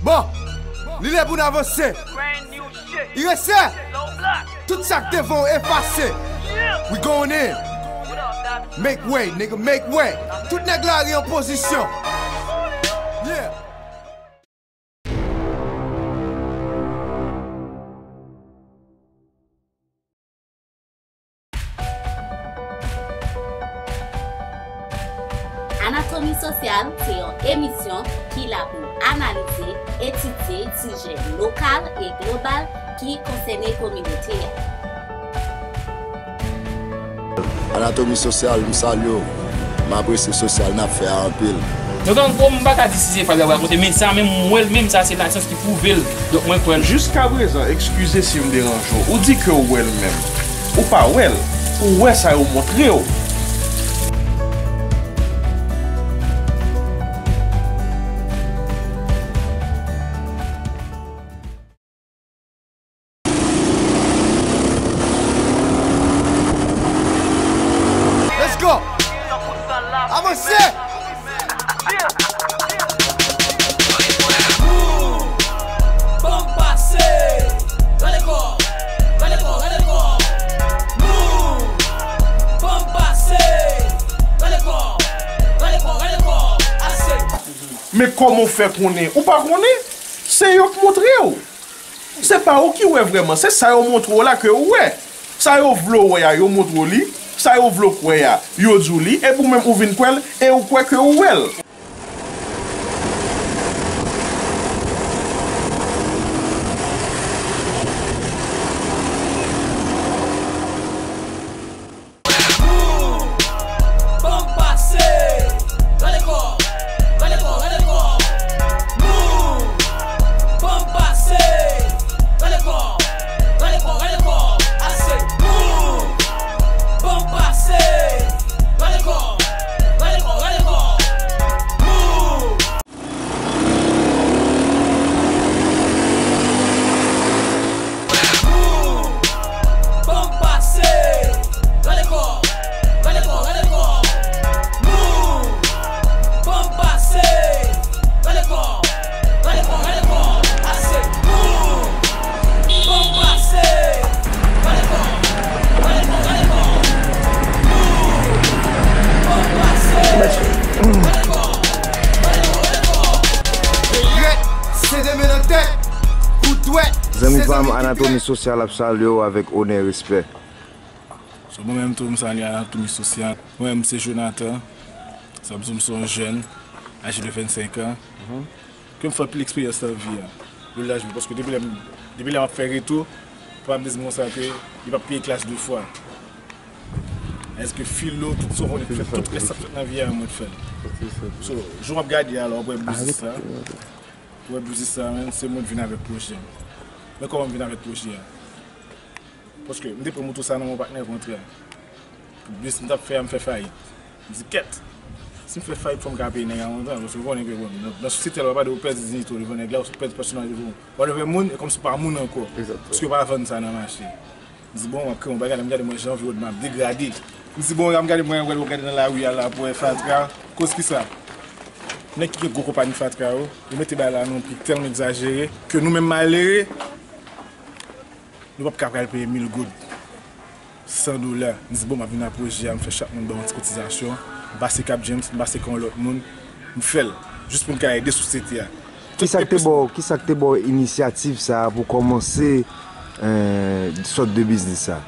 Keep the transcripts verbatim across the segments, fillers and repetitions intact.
Bon, li lè pou n avanse. Irese, tout sa k devan w efase. We going in. Make way, nigga, make way. Tout nèg lari an pozisyon. Yeah. Anatomi Sosyal se yon emisyon ki la pou analize, etidye sijè lokal e global ki konsène kominote a. Anatomi Sosyal, m salye w. M apresye sosyal n ap fè a anpil. Donk, an gwo, m pa ka di si se fab y ap rakonte, men sa menm, m wè l menm, sa se lasyans ki pwouve l. Donk, mwen kwè l. Jiskaprezan, eskize si m deranje w, ou di ke w wè l menm. Ou pa wè l. Ou wè sa yo montre w. Let's go! Avanse! Move! Ban m pase! Rale kò! Rale kò! Rale kò! Move! Ban m pase! Rale kò! Rale kò! Rale kò! Ase! Men kòman w fè konnen? Ou pa konnen? Se yo k montre w. Se pa ou ki wè vrèman, se sa yo montre w la ke ou wè. Sa yo vle w wè a, yo montre w li. Sa yo vle w kwè a, yo di w li. Epi ou menm ou vin kwè l, e ou kwè ke ou wè l. Move! Ban m pase! Rale kò! Rale kò! Rale kò! Move! Ban m pase! Rale kò! Rale kò! Rale kò! Ase! Move! Ban m pase! Rale kò! Rale kò! Rale kò! Move! Ban m pase! Rale kò! Rale kò! Rale kò! Move! Ban m pase! Rale kò! Rale kò! Rale kò! Ase! Move! Ban m pase! Rale kò! Rale kò! Rale kò! Move! Ban m pase! Rale kò! Rale kò! Rale kò! Regrèt, se de men nan tèt, kout dwèt. Zanmi pa m, Anatomi Sosyal ap salye w avèk onè, respè. So, mwen menm tou, m salye Anatomi Sosyal. Mwen menm, se Jonathan. Sa vle di m se yon jèn, aje de vennsenk an. Ke m fè anpil eksperyans nan vi a. Pou laj mwen, paske depi lè m, depi lè m ap fè retou, papa m te di m konsa ke li p ap peye klas de fwa. Èske filo, tout sa w konnen fè, tout rès sa k fèt nan vi a, mwen fè l. So, jan w ap gade a la, w ap wè biznis la. W ap wè biznis la, menm, se mwen k vin avèk pwojè. Men kòman m vin avèk pwojè a? Paske m te pran moto sa nan men yon patnè kontrè. Pou biznis m t ap fè a, m fè fayit. M di, kèt! Si m fè fayit, fò m ka peye nèg a montan. Paske w konnen ke, bon, nan, nan sosyete a, w pa de ou pèdi diyite w devan nèg la, ou pèdi pèsonaj devan w. W al devan moun, e kòmsi w pa moun ankò. Paske yo pa vann sa nan mache. M di, bon, m ap kreye yon bagay, lè m gade mwen jan anviwònman ap degrade. M di, bon, lè m gade mwen, wè, w gade nan lari a la, pou wè fatra. Koz ki sa? Nèg ki gen gwo konpayi fatra yo, yo mete bagay la nan yon pri tèlman egzajere, ke nou menm malere, nou p ap ka pral peye mil goud, san dola. M di, bon, m ap vin ak pwojè a, m fè chak moun ban yon ti kotizasyon, m pase Cap James, m pase kan yon lòt moun, m fè l, jis pou m ka ede sosyete a. Kisa k te ba w, kisa k te ba w inisyativ sa a pou kòmanse, eh, sòt de biznis sa a?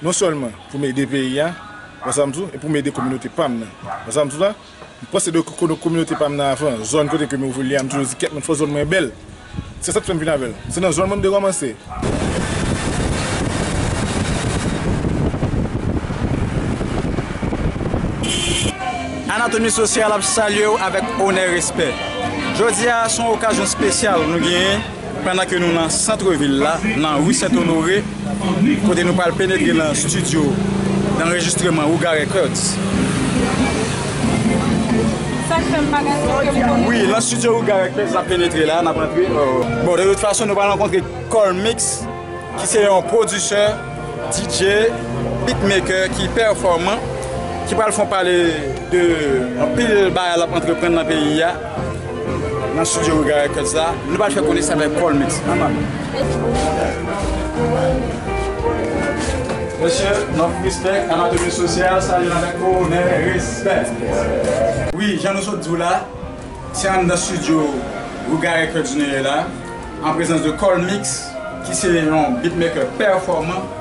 Non sèlman pou m ede peyi a, wè sa m di w, e pou m ede kominote pa m nan. Wè sa m di w la? M panse de kono-, kominote pa m nan avan, zòn kote ke m evoliye a, m toujou di, kèt, mwen fò zòn mwen bèl. Se sa k fè m vin avè l. Se nan zòn mwen m te kòmanse. Anatomi Sosyal ap salye w avèk onè, respè. Jodi a, se yon okazyon espesyal nou genyen. Pandan ke nou nan sant vil la, nan ri Sent Onore, kote nou pral penetre nan estidyo danrejistreman Rouga Records. Sa k fè m pa gen sou ke m konn. Wi, nan estidyo Rouga Records, n ap penetre la, n ap antre. Euh, bon, de tout fason, nou pral rankontre Colmix, ki se yon pwodisè, D J, beatmaker ki pèfòman, ki pral fè w pale de anpil bagay l ap antreprann nan peyi a. Nan studio Regard Records la, nou pral fè konesans avèk Colmix. Ann ale. Mesye, non respect, Anatomie Sociale, salye nou avèk onè, respè. Wi, jan nou sot di w la, se anndan studio Regard Records nou ye la, an prezans de Colmix, ki se yon beatmaker pèfòman.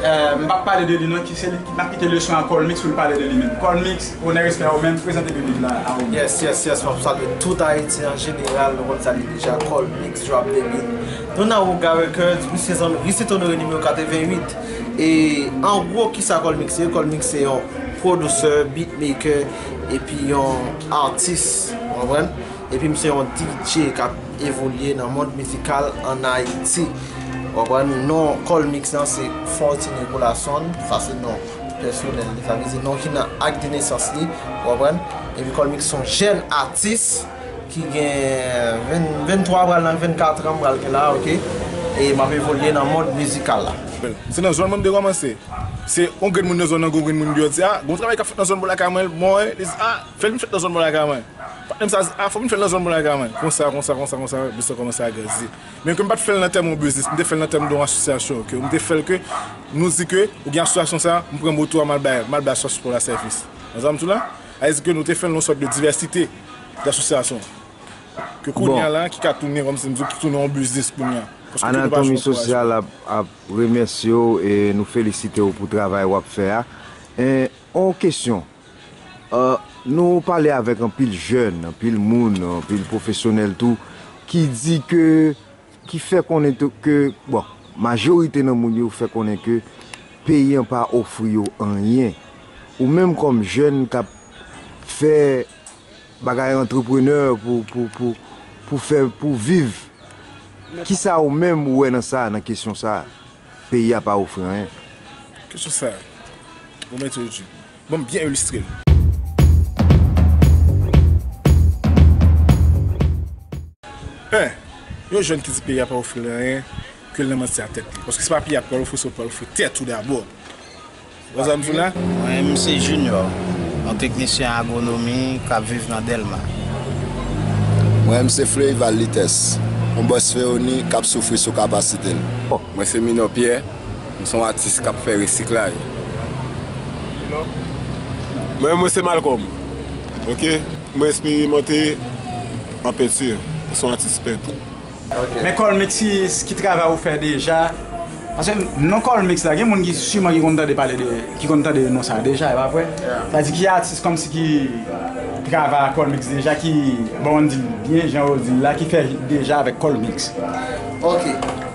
Eh, m p ap pale de li non, ki se li, m ap kite leson a Colmix pou l pale de li menm. Colmix, onè, respè a ou menm, prezante piblik la a ou menm. Yes, yes, yes, m ap salye tout Ayiti an jeneral, nou konn sa li deja, Colmix, drop the beat. Nou nan Regard Records, misye zanmi, Risit Honoré nimewo katrevenwit. E, an gwo, kisa Colmix ye? Colmix se yon pwodisè, beatmaker, epi yon atis, w konprann? Epi m se yon D J k ap evolye nan mond mizikal ann Ayiti. W konprann? Non Colmix lan se Fortuné Colason, sa se non pèsonèl li, sa vle di non ki nan ak de nesans li, w konprann? Epi Colmix se yon jèn atis ki gen ven, venntwa pral nan vennkat an pral gen la, oke? E m ap evolye nan mond mizikal la. Se nan zòn mwen m te kòmanse. Se yon grenn moun nan zòn nan, gon grenn moun deyò di, "A, gon travay k ap fèt nan zòn bò lakay mwen, bon, e, li di, a, fè l vin fèt nan zòn bò lakay mwen." Patnè m sa di, "A, fò m vin fè l nan zòn bò lakay mwen." Konsa, konsa, konsa, konsa, biznis lan kòmanse a grandi. Men ke m pa t fè l nan tèm yon biznis, m te fè l nan tèm de yon asosyasyon, ke m te fè l ke nou di ke ou gen asosyasyon sa, m pran moto a, m al bay, m al bay asosyasyon pou la sèvis. Ou konprann sa m di w la? Sa vle di ke nou te fè l yon sòt de divèsite de asosyasyon. Ke kounye a la, ki ka tounen, kòmsi m di w, ki tounen yon biznis kounye a. Paske tout nou pa jwe yon kouraj. Anatomie Sociale ap, ap remèsye w e nou felisite w pou travay w ap fè a. E, yon kesyon. Euh, nou pale avèk anpil jèn, anpil moun, anpil pwofesyonèl tou, ki di ke, ki fè konnen tou ke, bon, majorite nan moun yo fè konnen ke peyi an pa ofri yo anyen. Ou menm kòm jèn k ap fè bagay antreprenè pou, pou, pou, pou fè, pou viv, kisa ou menm ou wè nan sa, nan kesyon sa? Peyi a pa ofri anyen. Kesyon sa, bon, mèt Ojib. Bon, m byen ilistre l. En, yon jèn ki di peyi a pa ofri l anyen, ke l nan manti a tèt li. Paske se pa peyi a k pral ofri sa, w pral ofri tèt ou dabò. Ou konprann sa m di w la? Mwen, m se Junior, yon teknisyen agwonomi k ap viv nan Dèlma. Mwen, m se Florival Litès, yon bòs fewoni k ap soufri sou kapasite l. Mwen se Minò Pyè, m se yon atis k ap fè resiklay. Mwen, mwen se Malcolm, oke? Mwen eksperimante an penti, mwen se yon atis pent. Men Colmix, ki, ki travay ou fè deja? Paske non Colmix la, gen moun ki siman ki konn tande pale de, ki konn tande non sa deja, e pa vre? Sa di ki atis kòmsi ki travay ak Colmix deja, ki, bon, n di l byen, jan yo di l la, ki fè hit deja avèk Colmix. Ok.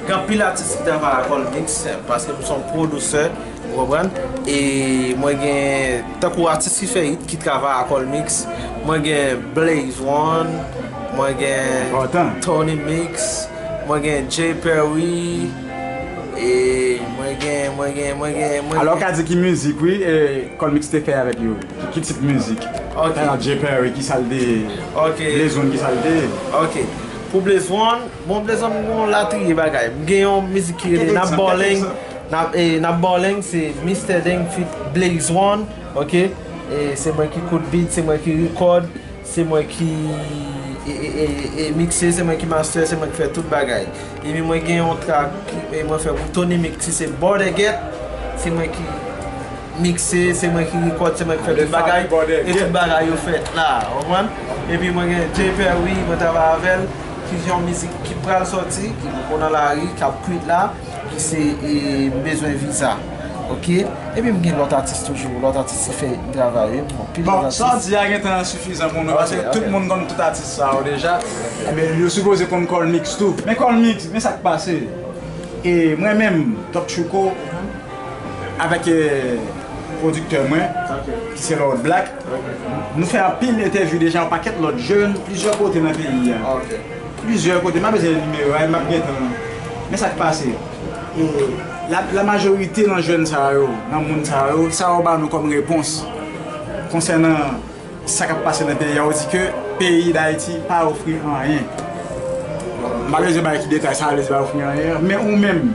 Gen anpil atis ki travay ak Colmix, paske m se yon pwodisè, ou konprann? E mwen gen, tankou atis ki fè hit, ki travay ak Colmix, mwen gen Blaze One, mwen gen Tony Mix, mwen gen Jay Perry, e mwen gen, mwen gen, mwen gen, mwen gen. Alò, w ka di ki mizik, wi, e Colmix te fè avèk yo? Ki, ki tip mizik? Ok. Talè Jay Perry, ki sa l te ye? Ok. Blaze One, ki sa l te ye? Ok. Pou Blaze One, bon, Blaze One, m gen yon latriye bagay. M gen yon mizik ki rele N ap Bòleng. N ap, e, N ap Bòleng, se Mister Deng feat Blaze One, ok? E, se mwen ki koud beat, se mwen ki rekòd, se mwen ki, e, e, e, e, e mikse, se mwen ki master, se mwen ki fè tout bagay. Epi mwen gen yon track ki, e, mwen fè pou Tony Mix, se Bòdègèt, se mwen ki mikse, se mwen ki rekòd, se mwen ki fè tout bagay, e tout bagay yo fèt la, w konprann? Epi mwen gen Jay Perry, mwen travay avè l, ki gen yon mizik ki pral sòti, ki poko nan lari, k ap kwit la, ki se, e, M bezwen viza. Ok? Epi m gen lòt atis toujou, lòt atis ki fè travay, wi, bon, pil lòt atis. Bon, sa w di a gentan sifizan pou nou, paske tout moun konn tout atis sa yo deja. Ebyen, yo sipoze konn Colmix tou. Men Colmix, men sa k pase. E mwen menm, Doc Chouco, avèk, eh, pwodiktè mwen, ki se Lord Black, nou fè anpil entèvyou deja, yon pakèt lòt jèn, plizyè kote nan peyi a. Plizyè kote, m pa bezwen nimewo a, m ap gentan. Men sa k pase. E la, la majorite nan jèn sa yo, nan moun sa yo, sa yo ba nou kòm repons konsènan sa k ap pase nan peyi a, yo di ke peyi Dayiti pa ofri anyen. M pa bezwen bay ki detay sa vle di pa ofri anyen, men ou menm,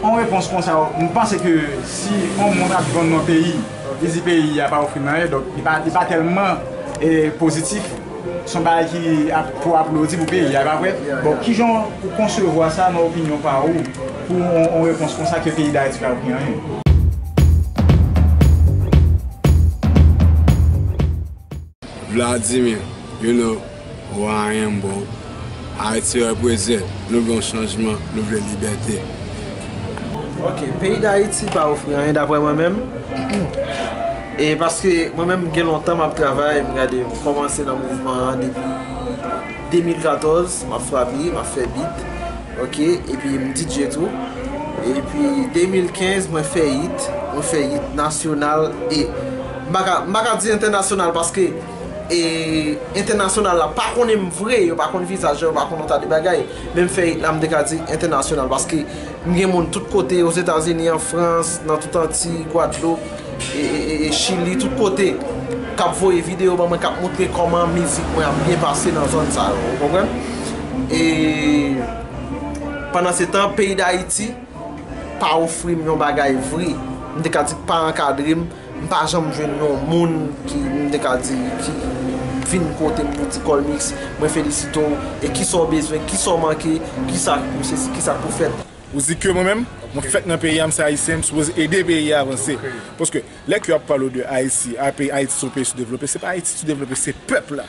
yon repons konsa, m panse ke si yon moun ap vann yon peyi, li di peyi a pa ofri l anyen, donk li pa, li pa tèlman, e, pozitif. Se yon bagay ki ap, pou aplodi pou peyi a, pa vre? Bon, kijan ou konsevwa sa nan opinyon pa ou pou yon, yon repons konsa ke peyi Dayiti pa ofri anyen? Vladimir, you know who I am, bro. Haiti represent. Nou vle yon chanjman, nou vle libète. Ok, peyi Dayiti pa ofri anyen dapre mwen menm. E paske mwen menm gen lontan m ap travay, m gade m kòmanse nan mouvman an depi de mil katòz, m ap frape, m ap fè beat. Ok, epi m D J tou. Epi de mil kenz mwen fè hit, mwen fè hit nasyonal e m pa ka, m pa ka di entènasyonal paske e entènasyonal la pa konnen m vre, yo pa konn vizaj, yo pa konn yon ta de bagay. Men m fè hit la, m te ka di entènasyonal paske m gen moun tout kote, Ozetazini, an Frans, nan tout Anti, Gwadloup, e, e, e, e Chili, tout kote, k ap voye videyo ban mwen, k ap montre kòman mizik mwen ap byen pase nan zòn sa yo, ou konprann? E pandan se tan, peyi Dayiti pa ofri m yon bagay vre. M te ka di pa ankadre m, m pa janm jwenn yon moun ki, m te ka di, ki vin kote m pou di Colmix, mwen felisite w, e kisa w bezwen, kisa w manke, kisa k pou sesi, kisa k pou fèt. Ou di ke mwen menm, mwen fèt nan peyi a, m se ayisyen, m sipoze ede peyi a avanse. Paske lè ke yo ap pale w de Ayiti, a peyi Ayiti se yon peyi soudevlope, se pa Ayiti soudevlope, se pèp la.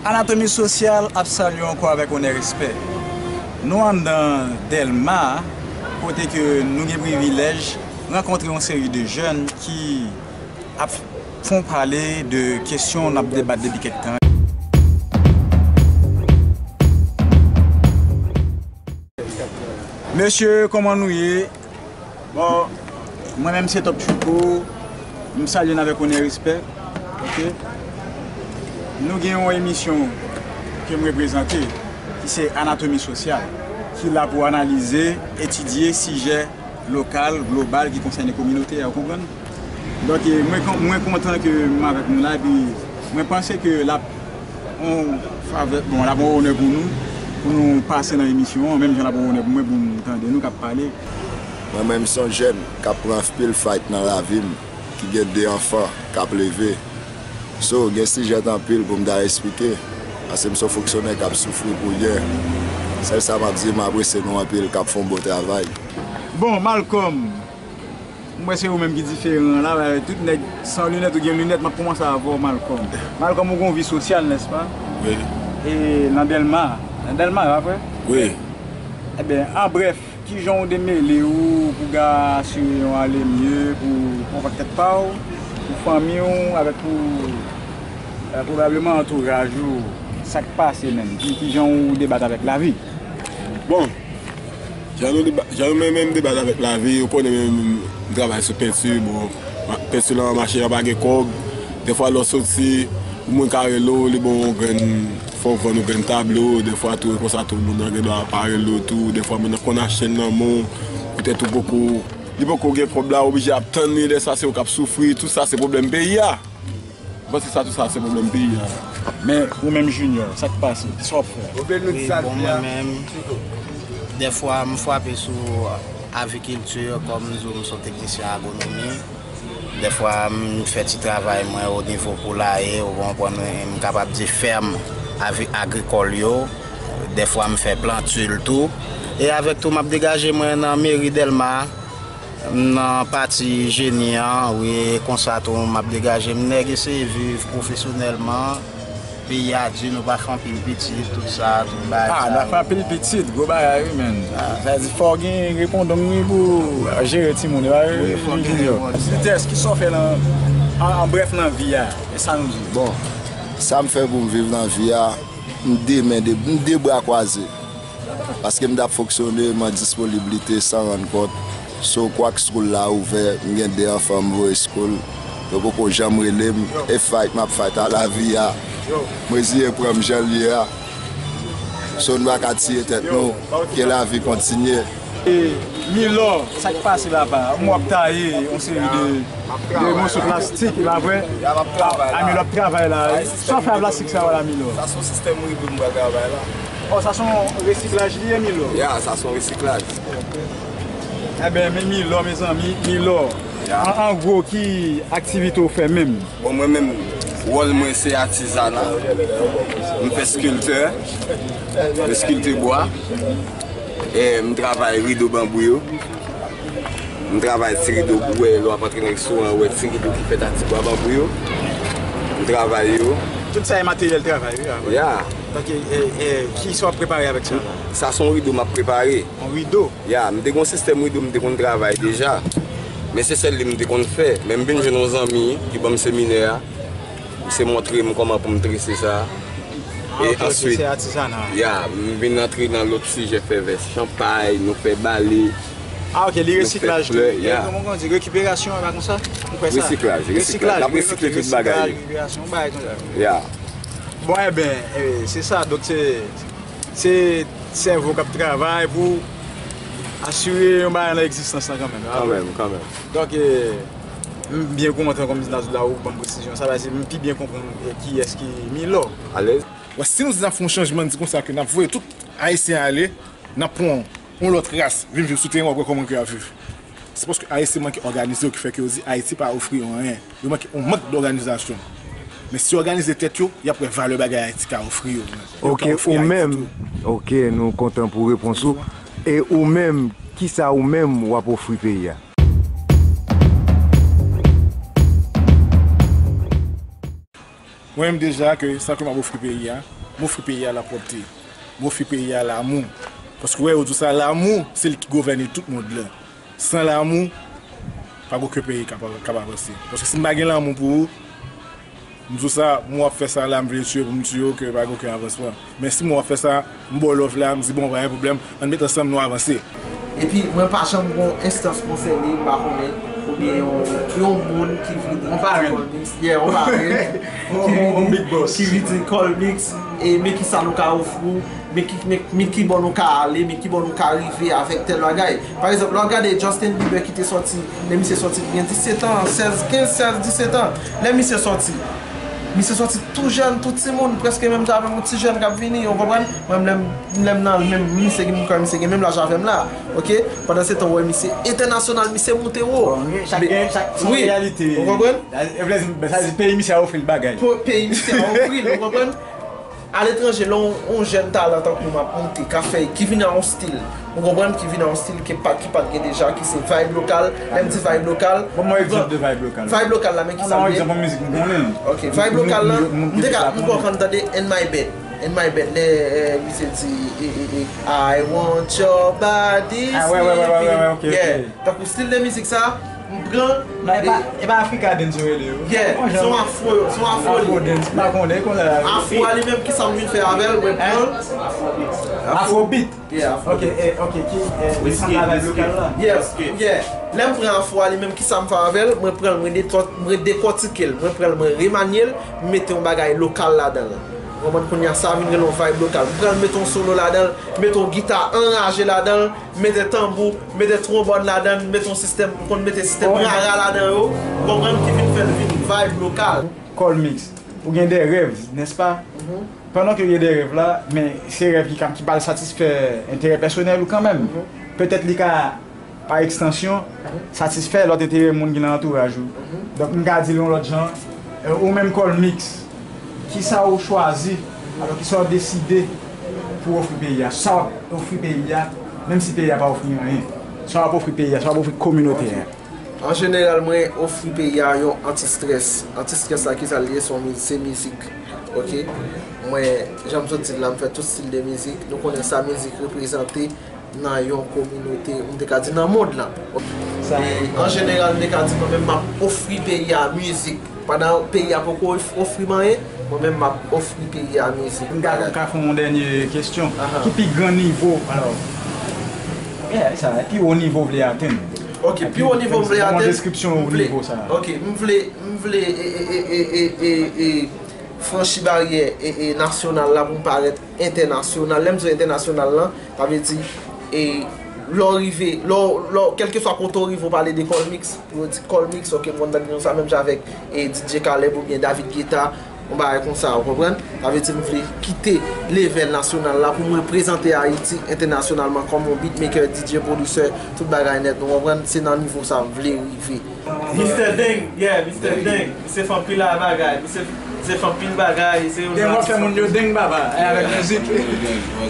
Anatomi Sosyal ap salye w ankò avèk onè, respè. Nou anndan Dèlma, kote ke nou gen privilèj rankontre yon seri de jèn ki ap fè w pale de kesyon n ap debat depi kèk tan. Mesye, kòman nou ye? Bon, mwen menm se Top Trico. M salye n avèk onè, respè. Ok. Nou gen yon emisyon ke m reprezante, ki se Anatomi Sosyal, ki la pou analize, etidye sijè lokal, global, ki konsène kominote a, ou konprann? Donk, e, mwen kon-, mwen kontan ke m avèk nou la, epi mwen panse ke l ap yon favè, bon, l ap yon onè pou nou, pou nou pase nan emisyon an, menm jan l ap yon onè pou mwen, pou m tande nou k ap pale. Mwen menm, m se yon jèn k ap pran anpil fight nan lavi m, ki gen de anfan k ap leve. So, gen sijèt anpil pou m ta esplike, paske m se yon fonksyonè k ap soufri pou l ye. Sèl sa m ap di, m apresye nou anpil, k ap fè yon bon travay. Bon, Malcom, m wè se ou menm ki diferan la, tout nèg san linèt ou gen linèt, m ap kòmanse avè w, Malcom. Malcom, ou gen yon vi sosyal, nèspa? Wi. E nan Dèlma, nan Dèlma, pa vre? Wi. Eben, an brèf, kijan w demele w pou ka asire yon alemye pou, pou konfò tèt pa w, pou fanmi w, avèk pou, eh, pwobableman antouraj ou? Sa k pase menm? Ki, kijan w debat avèk lavi? Bon, jan nou deba-, jan nou menm, menm debat avèk lavi, ou konnen menm m travay sou penti, bon, ma-, penti lan mache a pa gen kòb. Dèfwa lè w soti, yon moun ka rele w, li ba w yon grenn, fò w vann yon grenn tablo, dèfwa tou, konsa tou, moun nan gen dwa pa rele w tou, dèfwa moun nan konn achte l nan men w, poutèt ou poko, li poko gen kòb la, ou oblije ap tann li, lè sa se ou k ap soufri, tout sa se pwoblèm peyi a. Bon, se sa, tout sa, se pwoblèm peyi a. Men, ou menm Junior, sa k pase? Sa w ap fè? Wi, bon, mwen menm, dèfwa, m frape sou avikilti, kòm m di w, m se yon teknisyen agwonomi. Dèfwa, m fè ti travay mwen o nivo poulaye, ou konprann, m kapab di fèm avi-, agrikòl yo. Dèfwa, m fè planti tou. E avèk tou, m ap degaje mwen nan meri Dèlma. M nan pati jeni an, wi, konsa tou m ap degaje m. Nèg eseye viv pwofesyonèlman. Peyi a di nou pa fè anpil pitit, tout sa, tout bagay sa. Ah, nou pa fè anpil pitit, gwo bagay, wi, menn. Sa vle di fò w gen repondong, wi, pou jere timoun, wi, fò w gen repondong. Vitès, kisa w fè nan, an, an brèf, nan vi a? E sa nou di? Bon, sa m fè pou m viv nan vi a, m de men, de, m de bra kwaze. Paske m t ap fonksyone, m an disponiblite san rann kont. So, kwak school la ouvè, m gen de anfan m voye school. Yo poko janm rele m. E fight m ap fight a lavi a. M reziye pran m jan l ye a. So, nou pa ka tiye tèt nou. Ke lavi kontinye. E Milò, sa k pase papa? M wè w ap taye yon seri de, de moso plastik, e pa vre? A, Milò ap travay la, wi. Sa w fè a plastik sa yo la, Milò? Sa se yon sistèm ribon m pral travay la. Oh, sa se yon resiklaj li ye, Milò? Ya, sa se yon resiklaj. Enben, men Milò, mezanmi, Milò. Ya. An, an gwo, ki aktivite w fè menm? Bon, mwen menm, wòl mwen se atizana. M fè skiltè. M eskilte bwa. E m travay rido banbou yo. M travay ti rido, ou wè, lè w ap antre nan restoran, ou wè ti rido ki fèt ak ti bwa banbou yo. M travay yo. Tout sa e materyèl travay, wi, a vre. Ya. Donk, e, e, e, ki sa w ap prepare avèk sa la? Sa se yon rido m ap prepare. Yon rido? Ya, m te gen yon sistèm rido m te konn travay deja. Men se sèl li m te konn fè. Men m vin jwenn yon zanmi ki ban m seminè a. Misye montre m kòman pou m trese sa. Ah, e ok, ok, answit, se atizana. Ya, m vin antre nan lòt sijè, fè vès chanpay, nou fè bale. Ah, ok, li nou fè resiklaj tou. Flè, ya. Kòman on di, rekiperasyon, pa konsa? Nou fè sa. Resiklaj, resiklaj. Resiklaj, n ap resikle tout bagay. Rekiperasyon, bagay konsa. Ya. Bon, enben, e, se sa, donk se, se sèvo k ap travay pou asire yon bagay nan egzistans lan kanmenm, a vre. Kanmenm, kanmenm. Donk, e, m byen kontan, kòm Nazou la, ou ban m presizyon sa, paske m pi byen konprann, e, kiyès ki Milò. Alèz. Wè, si nou di n ap fè yon chanjman, n di konsa ke n ap voye tout Ayisyen ale, n ap pran yon lòt ras vin viv sou teren, w ap wè kòman ke y ap viv. Se paske Ayisyen manke òganize yo ki fè ke yo di Ayiti pa ofri yo anyen. Yo manke yon mank dòganizasyon. Men si yo òganize tèt yo, y ap wè valè bagay Ayiti ka ofri yo. Yo ka ofri Ayiti tou. Ok, ou menm, ok, nou kontan pou repons ou. E ou menm, kisa ou menm w ap ofri peyi a? Mwen menm deja ke sa ke m ap ofri peyi a, m ofri peyi a lapwòpte. M ofri peyi a lamou. Paske w wè yo di w sa, lamou, se li ki gouvène tout mond lan. San lamou, pa gen okenn peyi k ap, k ap avanse. Paske si m pa gen lanmou pou ou, m di w sa, m w ap fè sa la, m vle tiye pou m tiye w, ke pa gen okenn avansman. Men si m w ap fè sa, m ba w love la, m di bon, pa gen pwoblèm, ann met ansanm nou avanse. Epi, mwen pa janm gon enstans konsène, m pa konnen, oubyen yon, yon moun ki vle di Call Mix, yeah, yon parenn, ki vle di, ki vle di Call Mix, e men kisa nou ka ofri w, men ki, men, men kibò nou ka ale, men kibò nou ka rive avèk tèl bagay. Pa egzanp, lè w ap gade Justin Bieber ki te sòti, lè misye sòti, li gen disèt an, sèz, kenz, sèz, disèt an. Lè misye sòti, misye sòti tou jèn, tou timoun, prèske menm jan avèk yon ti jèn k ap vini, ou konprann? Mwen, lè m, lè m nan menm, misye gen, m kwè misye gen menm laj avè m la, ok? Pandan se tan, ou wè misye entènasyonal, misye moute wo. Bon, chak, chak, chak, se yon reyalite. Ou konprann? Sa vle di, sa vle di peyi misye a ofri l bagay. Peyi misye a ofri l, ou konprann? Aletranje, lè yon, yon jèn talan tankou m ap moute, k ap fè, ki vin a yon stil, ou konprann, ki vin a yon stil ki pa t, ki pa t gen deja, ki se vibe lokal. Lè m di vibe lokal, ban mwen yon egzanp de vibe lokal. Vibe lokal la, men kisa l ye? Ban mwen egzanp yon mizik m konnen. Ok, vibe lokal la, m te ka, m pran, tande In My Bed. In My Bed, lè, eh, misye di, eh, eh, eh, I want your body, ah, wè, wè, wè, wè, wè, ok, yeah, ok. Tankou stil de mizik sa, m pran. Non, e pa, e pa Africa dance yo rele yo. Yeah, se yon afro, se yon afro li. Afro dance, m pa konnen, e konsa la. Afro a li menm, kisa m vin fè avè l, mwen pran l. Afrobeat. Yeah, afrobeat. Ok, eh, ok, ki, eh, Wizkid, sa vibe lokal la. Yeah, yeah. Lè m pran afro a li menm, kisa m fè avè l, mwen pran l, mwen dekò-, mwen dekòtike l, mwen pran l, mwen remanye l, m mete yon bagay lokal ladan l. Ou konprann, kounye a sa vin rele yon vibe lokal. M pran l, mete yon solo ladan l, mete yon gita anraje ladan l, mete tanbou, mete twonbòn ladan l, mete yon sistèm, m konn mete sistèm rara ladan yo, ou konprann, ki vin fè l vin vibe lokal. Call Mix, ou gen de rèv, nèspa? Pandan ke w gen de rèv la, men se rèv ki ka, ki pral satisfè enterè pèsonèl ou kanmenm. Petèt li ka, pa ekstansyon, satisfè lòt enterè moun ki nan antouraj ou. Donk, m ka di l yon lòt jan, eh, ou menm Call Mix, kisa w chwazi, alò kisa w deside pou w ofri peyi a? Sa w ap ofri peyi a, menm si peyi a pa ofri anyen? Sa w ap ofri peyi a, sa w ap ofri kominote a? An jeneral, mwen ofri peyi a yon anti-stress. Anti-stress la, kisa l ye? Se yon mi-, se mizik. Ok? Mwen, jan m sot di l la, m fè tout stil de mizik. Nou konnen sa mizik reprezante nan yon kominote, m te ka di nan mond lan. E an jeneral, m te ka di mwen menm m ap ofri peyi a mizik. Pandan peyi a poko of-, ofri m anyen, mwen menm m ap ofri peyi a mizik. M ka, m ka fè yon dènye kesyon. Ki pi gran nivo, alò, yeah, sa, pi wo nivo w vle atenn? Ok, pi wo nivo m vle atenn, deskripsyon nivo sa. Ok, m vle, m vle, e, e, e, franchi baryè, e, e, nasyonal la pou m parèt entènasyonal. Lè m di entènasyonal lan, sa vle di, e, lè w rive, lè w, lè w, kèlkeswa kote w rive, w pale de Call Mix, pou yo di Call Mix, ok, m konn tande nou sa menm jan avèk, e, D J Caleb oubyen David Guetta, Yon bagay konsa, ou konprann? Sa vle di m vle kite level nasyonal la pou m reprezante Ayiti entènasyonalman kòm yon beatmaker, D J, pwodisè, tout bagay nèt, ou konprann? Se nan nivo sa m vle rive. Mistè Deng, yeah, Mistè Deng. Misye fè anpil bagay. Misye, misye fè anpil bagay. Se yon Deng, w ap fè moun yo deng, papa, e avèk mizik.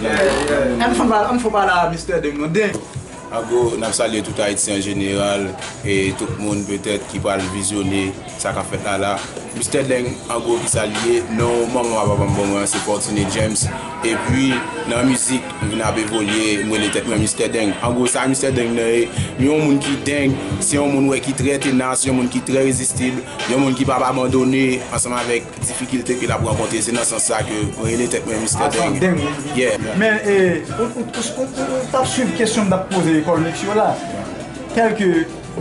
Yeah, yeah. Ann fè pale, ann fè pale a Mistè Deng, non, Deng. An gwo, n ap salye tout Ayiti an jeneral, e tout moun petèt ki pral vizyone sa k ap fèt la la. Mistè Deng, an gwo, ki sa l ye? Non, manman papa m ban mwen an, se Fortuné James. Epi, nan mizik, m vin ap evolye, m rele tèt mwen Mistè Deng. An gwo, sa Mistè Deng nan ye, m yon moun ki deng, se yon moun, wè, ki trè tenas, yon moun ki trè rezistib, yon moun ki p ap abandone ansanm avèk difikilte ke l ap rankontre. Se nan sans sa ke mwen rele tèt mwen Mistè Deng. Yeah. Men, e, ou, ou, ou, ou, ou t ap swiv kesyon m t ap poze Colmix yo la. Tèlke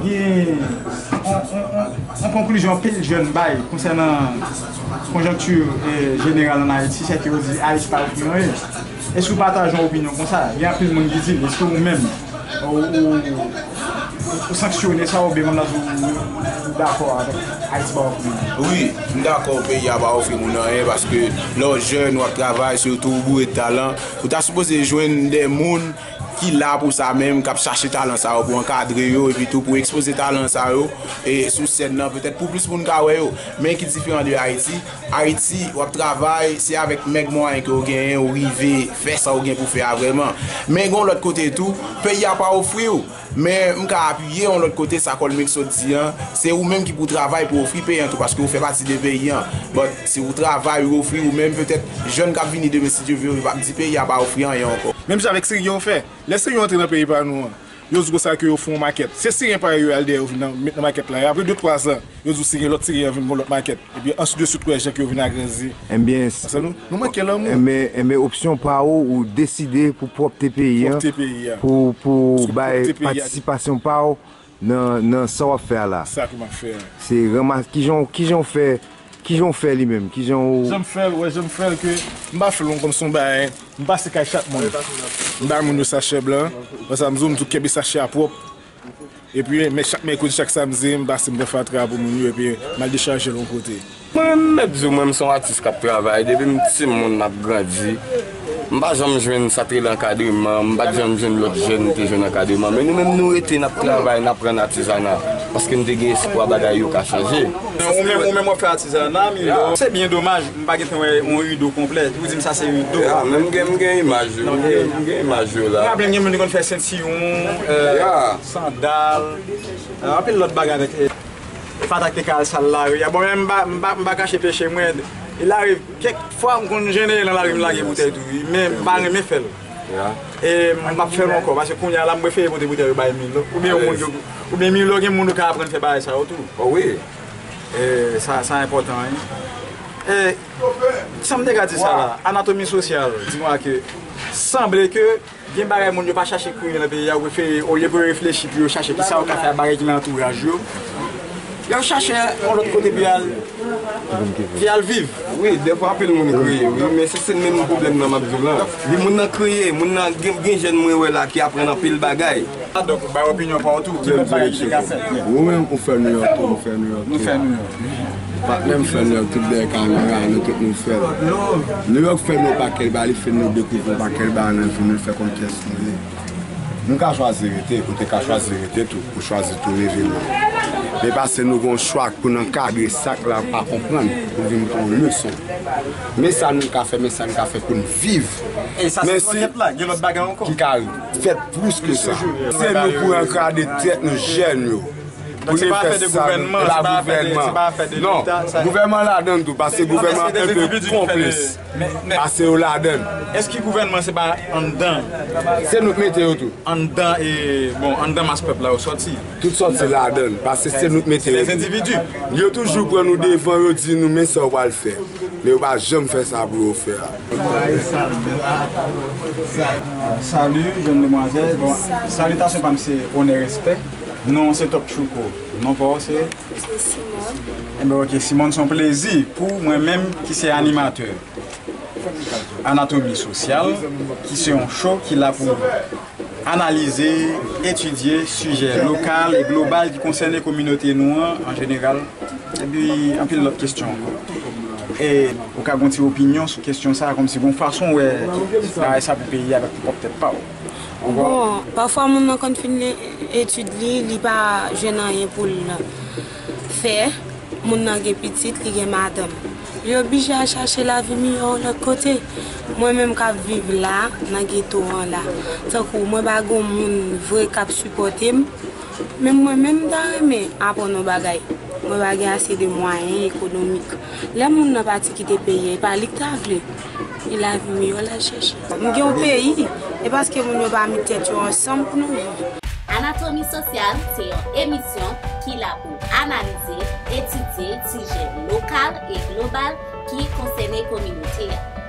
gen yon, yon, yon, yon konklizyon anpil jèn bay konsènan konjonkti, e, jeneral ann Ayiti, sèke yo di Ayiti pa ofri anyen. Èske w pataje yon opinyon konsa? Gen anpil moun ki di l. Èske ou menm, ou, ou, ou sanksyone sa oubyen konn lòt ou, ou dakò avèk Ayiti pa ofri anyen? Wi, m dakò peyi a pa ofri moun anyen paske lè w jèn, w ap travay, sitou ou boure talan, ou ta sipoze jwenn de moun ki la pou sa menm, k ap chache talan sa yo, pou ankadre yo, epi tou pou ekspoze talan sa yo, e sou sèn nan, petèt pou plis moun ka wè yo. Men ki diferan de Ayiti, Ayiti, w ap travay, se avèk mèg mwayen ke w genyen, ou rive fè sa w gen pou fè a vrèman. Men gen yon lòt kote tou, peyi a pa ofri w. Men m ka apiye yon lòt kote sa Colmix sot di an, se ou menm ki pou travay pou ofri peyi an tou, paske ou fè pati de peyi an. But si ou travay, ou ofri ou menm, petèt jèn k ap vini demen, si Dye vle, yo p ap di peyi a pa ofri anyen ankò. Menm jan avèk Siryen yo fè. Lè Siryen yo antre nan peyi pa nou an, yo di konsa ke yo fè yon makèt. Se Siryen parèy yo al dèyè yo vin nan, met nan makèt la. E apre de twa zan, yo di w Siryen, lòt Siryen an vin gon lòt makèt. Epi answit de swit, w wè jan ke yo vin agrandi. Enben, ansanm nou, nou manke lanmou. Enben, enben, opsyon pa w, ou deside pou pwòpte peyi an, pwòpte peyi a, pou, pou bay patisipasyon pa w nan, nan sa w ap fè a la. Sa ke m ap fè a. Se ranmas-, kijan, kijan w fè, kijan w fè li menm? Kijan w Jan m fè l, wè, jan m fè l ke m pa fè l kòm se yon bagay, m pase kay chak moun. M ba moun yo sachè blan. Konsa m di w, m tou kenbe sachè a pwòp. Epi, men chak mèkredi, chak samdi, m pase m pran fatra pou moun yo, epi m al dechaje l yon kote. Mwen menm, m mèt di w, mwen, m se yon atis k ap travay. Depi m timoun, m ap grandi. M pa janm jwenn sa t rele ankadreman, m pa t janm jwenn lòt jèn te jwenn ankadreman. Men nou menm, nou rete, n ap travay, n ap pran atizana. Paske n te gen espwa bagay yo ka chanje. Ou menm, ou menm w ap fè atizana, Milo. Se byen domaj, m pa gentan wè yon rido konplè. Ou di m sa se rido. Ya, men m gen, m gen imaj yo. M gen, m gen imaj yo la. M raple m gen moun ki konn fè sentiwon, e, sandal, e, anpil lòt bagay avèk, e, Fatak te ka al sal lari a. Bon, men m pa, m pa, m pa kache peche mwen. E lari, kèk fwa m konn jennen nan lari m lage boutèy tou, wi, men m pa renmen fè l. E m p ap fè l ankò, paske kounye a la m prefere pote boutèy yo bay Milo. Oubyen yon moun ki, oubyen Milo gen moun ou ka aprann fè bagay sa yo tou. O wi. E sa, sa enpòtan, wi. E, sa m te ka di sa la, anatomi sosyal, di mwen ke sanble ke gen bagay moun yo pa chache kriye nan peyi a, yo prefere, olye pou yo reflechi, pou yo chache kisa yo ka fè ak bagay ki nan antouraj yo, y ap chache yon lòt kote pou y al, pou y al viv. Wi, dèfwa anpil moun kriye, wi, men se, se menm pwoblèm nan m ap di w lan. Li moun nan kriye, moun nan gen, gen jèn mwen wè la ki aprann anpil bagay. Donk, bay opinyon pa w tou, ki lòt bagay ki te ka fèt? Ou menm, ou fè Nouyòk tou, ou fè Nouyòk tou. Nou fè Nouyòk. Patnè m fè Nouyòk, tout dèyè kamera, nou tout nou fè l. Nouyòk fè nou pakèt bagay, li fè nou dekouvri yon pakèt bagay nan vi nou, fè konn kiyès nou ye. Nou ka chwazi rete, ou te ka chwazi rete tou, ou chwazi tou leve men. Men pase nou gon chwa pou n ankadre sa k la pa konprann, pou vin pran yon leson. Men sa nou ka fè, men sa nou ka fè pou n viv. E sa se pakèt la, gen lòt bagay ankò ki ka fèt plis ke sa. Se nou pou ankadre tèt nou, jèn yo. Pou n fè sa, pa gouvènman. Non, gouvènman ladann tou, paske gouvènman enpe konplis. Paske yo ladann. Èske gouvènman se pa anndan? Se nou k mete yo tou. Anndan, e, bon, anndan mas pèp la yo sòti. Tout sòti ladann, paske se nou k mete yo tou. Yo toujou pran nou devan, yo di nou, men sa w pral fè. Men yo pa janm fè sa pou yo fè a. Salut, jèn demwazèl. Bon, salitasyon pa m se onè, respè. Non, se Top Chouko. Non pa w se? Se Simone. Enben, ok, Simone, se yon plezi pou mwen menm ki se animatè Anatomi Sosyal, ki se yon show ki la pou analize, etidye sijè lokal e global ki konsène kominote nou an, an jeneral, epi anpil lòt kesyon ankò. E ou ka gen yon ti opinyon sou kesyon sa a, kòmsi gen yon fason w wè bagay sa pou peyi a avèk pwòp tèt pa w? Ou konprann? Bon, pafwa moun nan konn fin li etid li, li pa jwenn anyen pou l fè. Moun nan gen pitit, li gen madanm. Li oblije al chache lavi miyò lòt kote. Mwen menm k ap viv la, nan geto an la, tankou mwen pa gen moun vre k ap sipòte m, men mwen menm m ta renmen aprann yon bagay. Mwen pa gen ase de mwayen ekonomik. Lè moun nan pati kite peyi a, e pa li k ta vle. E lavi miyò l al chèche. M gen yon peyi, e paske moun yo pa met tèt yo ansanm pou nou viv. Anatomi Sosyal se yon emisyon ki la pou analize, etidye sijè lokal e global ki konsène kominote a.